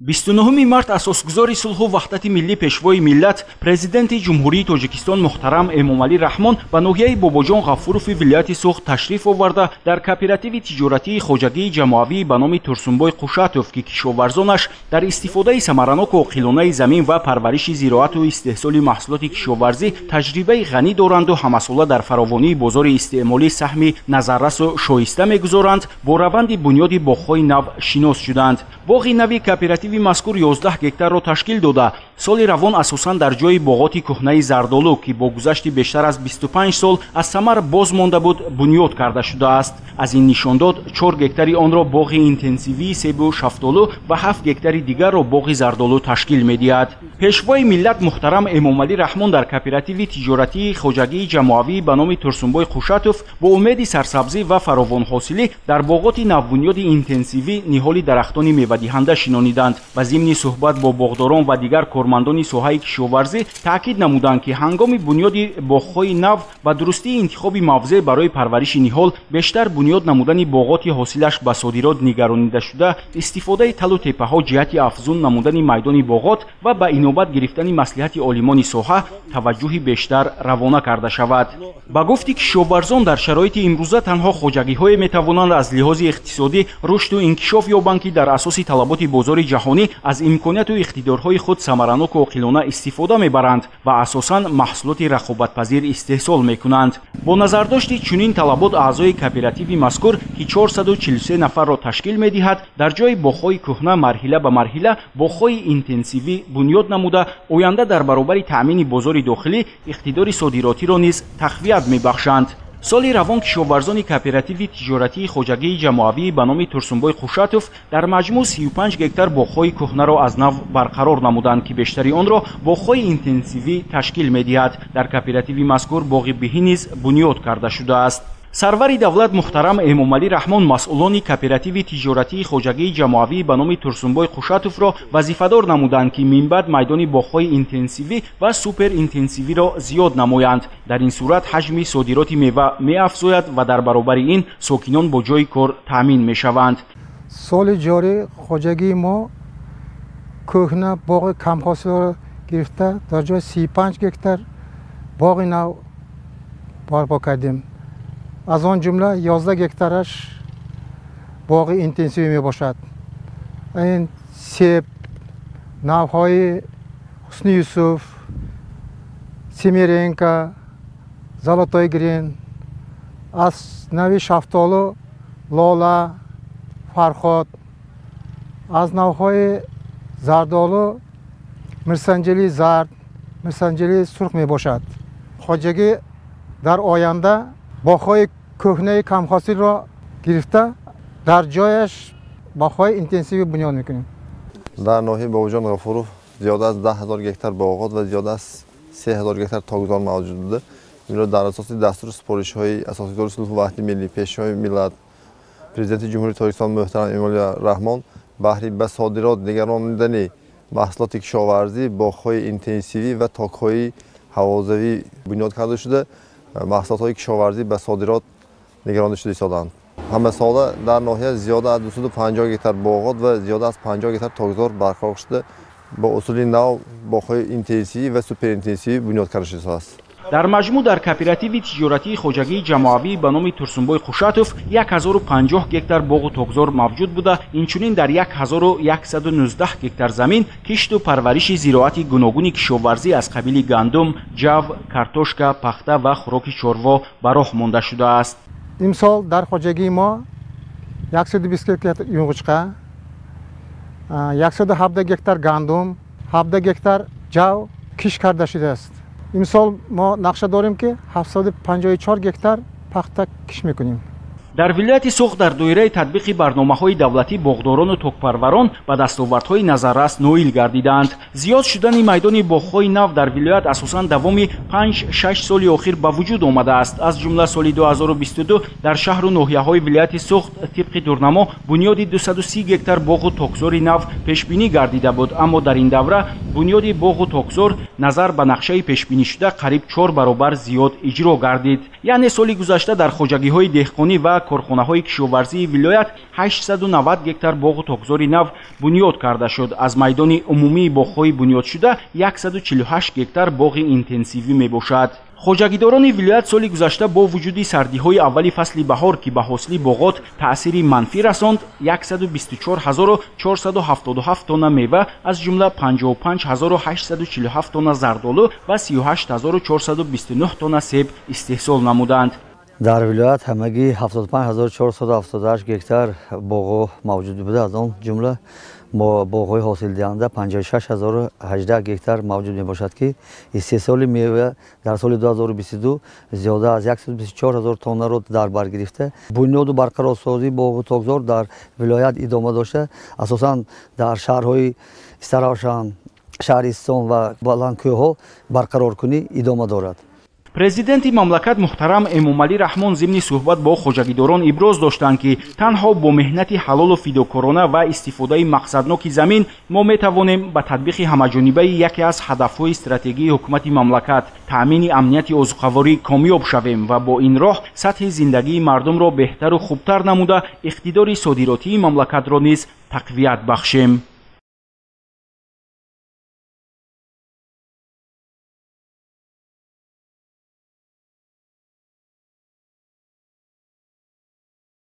29 март асосгузори сулҳу ваҳдати миллӣ, пешвои миллат, президенти Ҷумҳурии Тоҷикистон муҳтарам Эмомалӣ Раҳмон ба ноҳияи Бобоҷон Ғафурови вилояти Суғд ташриф оварда, дар кооперативи тиҷоратии хоҷагии ҷамоавӣ ба номи Турсунбой Қушатов, ки кишоварзонаш дар истифодаи самараноку оқилонаи замин ва парвариши зироату истеҳсоли маҳсулоти кишоварзӣ таҷрибаи ғанӣ доранду ҳамасола дар фаровонии бозори истеъмолӣ саҳми назаррасу шоиста мегузоранд, бо раванди бунёди боғҳои нав шинос шуданд. Боғи нави кооперативи мазкур 11 гектарро ташкил дода, соли равон асосан дар ҷои боғоти кӯҳнаи зардолу, ки бо гузашти бештар аз 25 сол аз самар боз монда буд, бунёд карда шудааст. Аз ин нишондод 4 гектари онро боғи интенсивии себу шафтолу ва 7 гектари дигарро боғи зардолу ташкил медиҳад. Пешвои миллат муҳтарам Эмомалӣ Раҳмон дар кооперативи тиҷоратии хоҷагии ҷамоавӣ ба номи Турсунбой Қушатов бо умеди сарсабзӣ ва фаровонҳосилӣ дар боғоти навбунёди интенсивӣ ниҳоли дарахтони мевадиҳанда шинониданд ва зимни суҳбат бо боғдорон ва дигар кормандони соҳаи кишоварзӣ таъкид намуданд, ки ҳангоми бунёди боғҳои нав ба дурустии интихоби мавзеъ барои парвариши ниҳол, бештар бунёд намудани боғоти ҳосилаш ба содирот нигаронидашуда, истифодаи талу теппаҳо ҷиҳати афзун намудани майдони боғот ва ба инобат гирифтани маслиҳати олимони соҳа таваҷҷӯҳи бештар равона карда шавад. Ба гуфти кишоварзон, дар шароити имрӯза танҳо хоҷагиҳое метавонанд аз лиҳози иқтисодӣ рушду инкишоф ёбанд, ки дар асоси талаботи бозори ҷаҳонӣ аз имконияту иқтидорҳои худ самараноку оқилона истифода мебаранд ва асосан маҳсулоти рақобатпазир истеҳсол мекунанд. Бо назардошти чунин талабот, аъзои кооперативи мазкур, ки 443 нафарро ташкил медиҳад, дар ҷои боғҳои кӯҳна марҳила ба марҳила боғҳои интенсивӣ бунёд намуда, оянда дар баробари таъмини бозори дохилӣ иқтидори содиротиро низ тақвият мебахшанд. Соли равон кишоварзони кооперативи тиҷоратии хоҷагии ҷамоавӣ ба номи Турсунбой Қушатов дар маҷмӯъ 35 гектар боғҳои кӯҳнаро аз нав барқарор намуданд, ки бештари онро боғҳои интенсивӣ ташкил медиҳад. Дар кооперативи мазкур боғи биҳӣ низ бунёд карда шудааст. Сарвари давлат муҳтарам Эмомалӣ Раҳмон масъулони кооперативи тиҷоратии хоҷагии ҷамоавӣ ба номи Турсунбой Қушатовро вазифадор намуданд, ки минбаъд майдони боғҳои интенсивӣ ва суперинтенсивиро зиёд намоянд. Дар ин сурат ҳаҷми содироти мева меафзояд ва дар баробари ин сокинон бо ҷойи кор таъмин мешаванд. Соли ҷорӣ хоҷагии мо кӯҳна боғи камҳосилро гирифта, дар ҷои 35 гектар боғи нав барпо кардем. Аз он ҷумла 11 гектараш боғи интенсивӣ мебошад. Ин себ, навҳои Ҳусни Юсуф, Семеренко, Золотой Грин, аз нави шафтолу Лола, Фарход, аз навҳои зардолу Мирсанҷили зард, Мирсанҷили сурх мебошад. Хоҷагӣ дар оянда боғҳои кӯҳнаи камҳосилро гирифта, дар ҷояш боғҳои интенсивӣ бунёд мекунем. Дар ноҳияи Бобоҷон Ғафуров зиёда аз 10 ҳазор гектар боғот ва зиёда аз 3 ҳазор гектар токзор мавҷуд буда. Инро дар асоси дастуру супоришҳои асосгузори сулҳу ваҳдати миллӣ, пешвои миллат, президенти Ҷумҳурии Тоҷикистон муҳтарам Эмомалӣ Раҳмон баҳри ба содирот нигаронидани маҳсулоти кишоварзӣ боғҳои интенсивӣ ва токҳои ҳавозавӣ бунёд карда шуда, маҳсулотҳои кишоварзӣ ба содирот нигаронда шуда истоданд. Ҳамасола дар ноҳия зиёда аз 250 гектар боғот ва зиёда аз 50 гектар токзор барқарор шуда, бо усули нав боғҳои интенсивӣ ва суперинтенсивӣ бунёд карда шудааст. Дар маҷмӯъ дар кооперативи тиҷоратии хоҷагии ҷамоавӣ ба номи Турсунбой Қушатов 1050 гектар боғу токзор мавҷуд буда, инчунин дар 1119 гектар замин кишту парвариши зироати гуногуни кишоварзӣ аз қабили гандум, ҷав, картошка, пахта ва хӯроки чорво ба роҳ монда шудааст. Имсол дар хоҷагии мо 120 гектар юнғучқа, 117 гектар гандум, 17 гектар ҷав кишт карда шудааст. Имсол мо нақша дорем, ки 754 гектар пахта кишт мекунем. Дар вилояти Суғд дар доираи татбиқи барномаҳои давлатӣ боғдорону токпарварон ба дастовардҳои назаррас ноил гардидаанд. Зиёд шудани майдони боғҳои нав дар вилоят асосан давоми 5-6 соли охир ба вуҷуд омадааст. Аз ҷумла соли 2022 дар шаҳру ноҳияҳои вилояти Суғд тибқи дурнамо бунёди 230 гектар боғу токзори нав пешбинӣ гардида буд, аммо дар ин давра бунёди боғу токзор назар ба нақшаи пешбинишуда қариб 4 баробар зиёд иҷро гардид. Яъне соли гузашта дар хоҷагиҳои деҳқонӣ ва корхонаҳои кишоварзии вилоят 890 гектар боғу токзори нав бунёд карда шуд. Аз майдони умумии боғҳои бунёдшуда 148 гектар боғи интенсивӣ мебошад. Хоҷагидорони вилоят соли гузашта бо вуҷуди сардиҳои аввали фасли баҳор, ки ба ҳосили боғот таъсири манфӣ расонд, 124477 тонна мева, аз ҷумла 55847 тонна зардолу ва 38429 тонна себ истеҳсол намуданд. Дар вилоят ҳамагӣ 75478 гектар боғҳо мавҷуд буда, аз он ҷумла боғҳои ҳосилдиҳанда 56018 гектар мавҷуд мебошад, ки истеҳсоли мева дар соли 2022 зиёда аз 124 ҳазор тоннаро дар бар гирифта. Бунёду барқарорсозии боғу токзор дар вилоят идома дошта, асосан дар шаҳрҳои Истаравшан, Шаҳристон ва Баландкӯҳҳо барқароркунӣ идома дорад. Президенти мамлакат муҳтарам Эмомалӣ Раҳмон зимни суҳбат бо хоҷагидорон иброз доштанд, ки танҳо бо меҳнати ҳалолу фидокорона ва истифодаи мақсадноки замин мо метавонем ба татбиқи ҳамаҷонибаи яке аз ҳадафҳои стратегии ҳукумати мамлакат таъмини амнияти озуқаворӣ комёб шавем ва бо ин роҳ сатҳи зиндагии мардумро беҳтару хубтар намуда иқтидори содиротии мамлакатро низ тақвият бахшем.